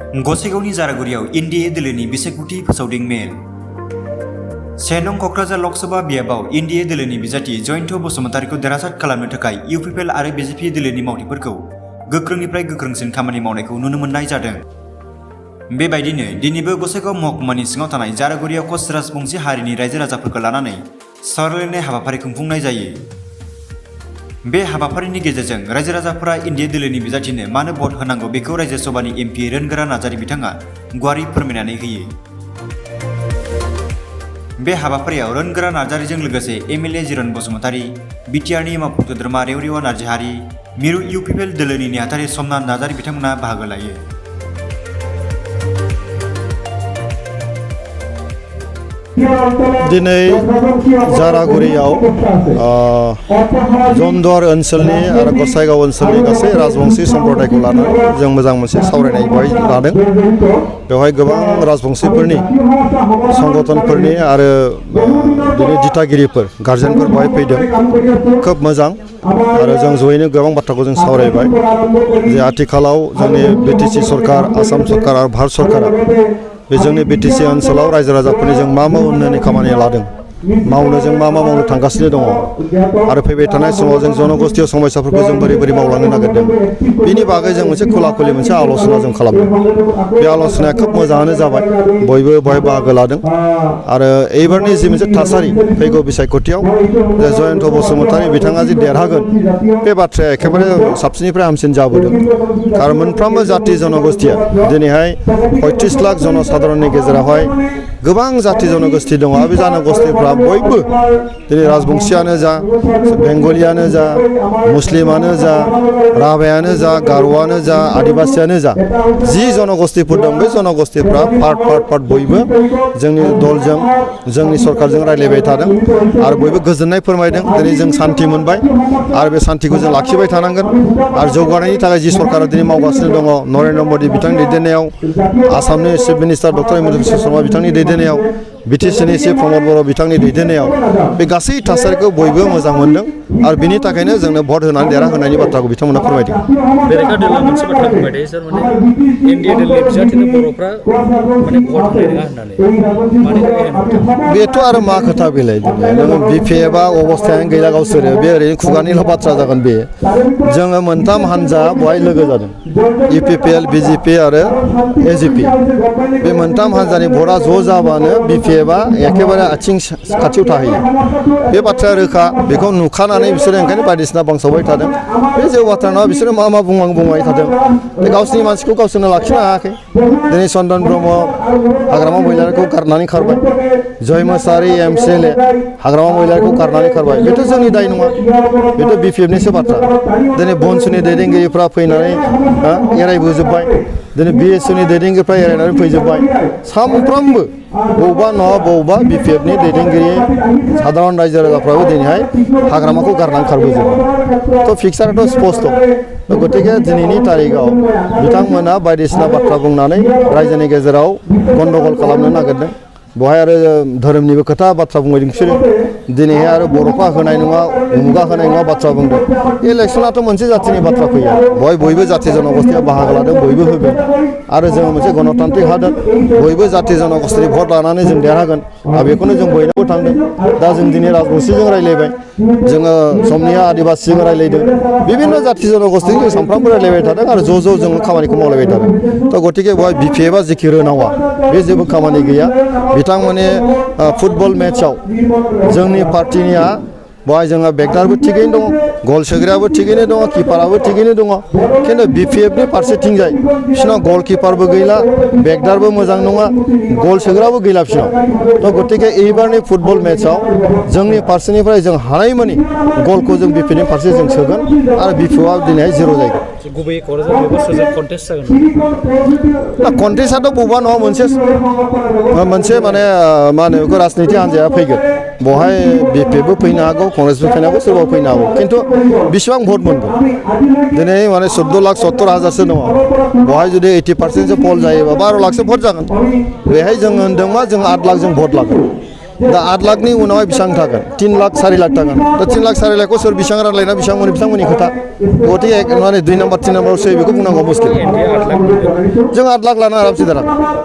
गसाइगावनि जारागुरियाव NDA दोलोनि बिसायख'थि फोसावदिं मेल। 1 नं क'क्राझार लकसभा बियाबाव एनडिए दोलोनि बिजाथि जयन्त बसुमतारीखौ देरहासार खालामनो थाखाय इउपिपिएल आरो बिजेपि दोलोनि मावथिफोरखौ गोख्रोंनिफ्राय गोख्रोंसिन खामानि मावनायखौ नुनो मोननाय जादों। बेबायदिनो दिनैबो गसाइगाव महकुमानि सिङाव थानाय जारागुरियाव कच राजबंशी हारिनि रायजो राजाफोरखौ लानानै सावरायलायनाय हाबाफारि खुंफुंनाय जायो। बे हाबाफारिनि गेजेरजों रायजो राजाफोरा एनडिए दोलोनि बिजाथिनो मानो भट होनांगौ बेखौ रायजो सभानि एमपि रोनगोरा नार्जारी बिथाङा गुवारै फोरमायनानै होयो। बे हाबाफारियाव रोनगोरा नार्जारीजों लोगोसे एमएलए जिरन बसुमतारी, बिटिआरनि मावफुं सोद्रोमा रेवरिया नार्जारी, मिरु इउपिपिएल दोलोनि नेहाथारि समनाथ नार्जारी बिथांमोना बाहागो लायो। दिनै जारागुरियाव जन्दुवार ओनसोलनि आरो गसाइगाव ओनसोलनि गासै राजबंशी सम्प्रदायखौ लानानै जों मोजां मोनसे सावरायनाय बेवहाय लादों। बेवहाय गोबां राजबंशीफोरनि संगठनफोरनि आरो दिनै दिथागिरिफोर गार्जेनफोर बेवहाय फैदों। खोब मोजां आरो जों जयैनो गोबां बाथ्राखौ जों सावरायबाय जे आथिखालाव जोंनि बिटिसि सरकार, आसाम सरकार आरो भारत सरकारा बे जोंनि बिटिसि ओनसोलाव रायजो राजाफोरनि जों मा उन्नयननि खामानि लादों, मावनो जों मा मावनो थांगासिनो दङ आरो फैबाय थानाय समाव जों जनगोष्ठीय समस्याफोरखौ जों बोरै मावलांनो नागिरदों बेनि बागै जों मोनसे खुला-खुलि मोनसे आल'सना जों खालामदों। बे आल'सनाया खोब मोजाङानो जाबाय, बयबो बेवहाय बाहागो लादों आरो एबारनि जि मोनसे थासारि फैगौ बिसायख'थियाव जे जयन्त बसुमतारी बिथाङा जि देरहागोन बे बाथ्राया एखेबारे साबसिननिफ्राय हामसिन जाबोदों। आरो मोनफ्रोमबो जाति जनगोष्ठीया दिनैहाय 35 लाख जनसाधारननि गेजेरावहाय गोबां जाति जनगोष्ठी दङ। बे जनगोष्ठीफ्रा बयबो दिनै राजबंशीयानो जा, बेंगलियानो जा, मुस्लिमानो जा, राभायानो जा, गार'आनो जा, आदिबासियानो जा, जि जनगोष्ठीफोर दं बे जनगोष्ठीफ्रा पार्ट बयबो जोंनि दलजों जोंनि सरकारजों रायलायबाय थादों आरो बयबो गोजोननाय फोरमायदों। दिनै जों सान्थि मोनबाय आरो बे सान्थिखौ जों लाखिबाय थानांगोन आरो जौगानायनि थाखाय जि सरकारा दिनै मावगासिनो दङ, नरेन्द्र मदि बिथांनि दैदेननायाव, आसामनि chief minister doctor Himanta Biswa Sharma बिथांनि दैदेननायाव, बिटिसिनि चिफ प्रमद बर' बिथांनि दैदेननायाव बे गासै थासारिखौ बयबो मोजां मोनदों आरो बिनि थाखायनो जोंनो भट होनानै देरहाहोनायनि बाथ्राखौ बिथांमोना फोरमायदों। बेरेखा दोला मोनसे बाथ्रा फोरमायदों सर, माने एनडिए दोलनि बिजाथिनो बर'फ्रा माने भट होनाय नङा होननानै माने बेथ' आरो मा खोथा बेलाय नोङो बिपिएफआ अबस्थायानो गैला गावसोरो, बे ओरैनो खुगानिल' बाथ्रा जागोन। बे जोङो मोनथाम हान्जा बेवहाय लोगो जादों, इउपिपिएल, बिजेपि आरो एजिपि। बे मोनथाम हान्जानि भटआ ज' जाबानो बिपिएफआ एखेबारे आथिं खाथियाव थाहैयो। बे बाथ्राया रोखा, बेखौ नुखानानै बिसोरो ओंखायनो बायदिसिना बांसावबाय थादों। बे जेबो बाथ्रा नङा, बिसोरो मा बुंबाय थादों। बे गावसोरनि मानसिखौ गावसोरनो लाखिनो हायाखै। दिनै चन्दन ब्रह्म हाग्रामा महिलारिखौ गारनानै खारबाय, जय मुसाहारि एमसिएलए हाग्रामा महिलारिखौ गारनानै खारबाय। बेथ' जोंनि दाय नङा, बेथ' बिपिएफनिसो बाथ्रा। दिनै बनसुनि दैदेनगिरिफ्रा फैनानै एरायबोजोब्बाय, दिनै बिएसएफनि दैदेनगिरिफ्रा एरायनानै फैजोब्बाय। सामफ्रामबो बबेबा नङा बबेबा बिपिएफनि दैदेनगिरि साधारन रायजो राजाफ्राबो दिनैहाय हाग्रामाखौ गारनानै खारबोजोब्बाय। थ' फिक्साराथ' स्पस्ट'। गतिके दिनैनि तारिखाव बिथांमोना बायदिसिना बाथ्रा बुंनानै रायजोनि गेजेराव गन्दगल खालामनो नागिरदों। बेवहाय आरो धोरोमनिबो खोथा बाथ्रा बुंबाय बिसोरो। दिनैहाय आरो बर'फ्रा होनाय नङा, उमुगा होनाय नङा बाथ्रा बुंदों। इलेक्सनाथ' मोनसे जाथिनि बाथ्रा फैया, बेवहाय बयबो जाथि जनगोष्ठीया बाहागो लादों, बयबो होगोन आरो जोङो मोनसे गणतान्त्रिक हादोर, बयबो जाथि जनगोष्ठीनि भट लानानै जों देरहागोन आरो बेखौनो जों बयनोबो थांदों। दा जों दिनै राजबंशीजों रायलायबाय, जोङो समनिया आदिबासिजों रायलायदों, बिभिन्न जाथि जनगोष्ठीजों जों सानफ्रामबो रायलायबाय थादों आरो ज' जोङो खामानिखौ मावलायबाय थादों। थ' गतिके बेवहाय बिपिएफआ जेखि रोनावा बे जेबो खामानि गैया। बिथांमोननि फुटबल मेचआव जोंनि पार्टिनिया बेवहाय जोंहा बेगदारबो थिगैनो दङ, गल सोग्रायाबो थिगैनो दङ, किपाराबो थिगैनो दङ। खिन्थु बिपिएफनि फारसेथिंजाय बिसोरनाव गल किपारबो गैला, बेगदारबो मोजां नङा, गल सोग्राबो गैला बिसोरनाव। थ' गतिके एबारनि फुटबल मेचआव जोंनि फारसेनिफ्राय जों हानायमानि गलखौ जों बिपिएफनि फारसे जों सोगोन आरो बिपिएफआ दिनैहाय जिर' जागोन। गुबैयै क'क्राझार सोरजों कन्टेस्ट जागोन? कन्टेस्टआथ' बबेबा नङा मोनसे माने मा होनो बेखौ राजनिति हान्जाया फैगोन। बेवहाय बिपिएफबो फैनो हागौ, कंग्रेसबो फैनो हागौ, सोरबा फैनो हागौ। खिन्थु बेसेबां भट मोनगोन? दिनै माने 14,70,000सो दङ। बेवहाय जुदि 80% पल जायोबा 12 लाखसो भट जागोन। बेहाय जों होनदों मा जों 8 लाख जों भट लागोन। दा 8 लाखनि उनावहाय बेसेबां थागोन 3 लाख 4 लाख थागोन दा 3 लाख 4 लाखखौ सोर बेसेबां रानलायना बेसेबां मोनो बिथांमोननि खोथा गतिके माने 2 नाम्बार 3 नाम्बाराव सोयो बेखौ बुंनांगौ मुस्किल एनडिए 8 लाख जों 8 लाख लानो आरामसे दारा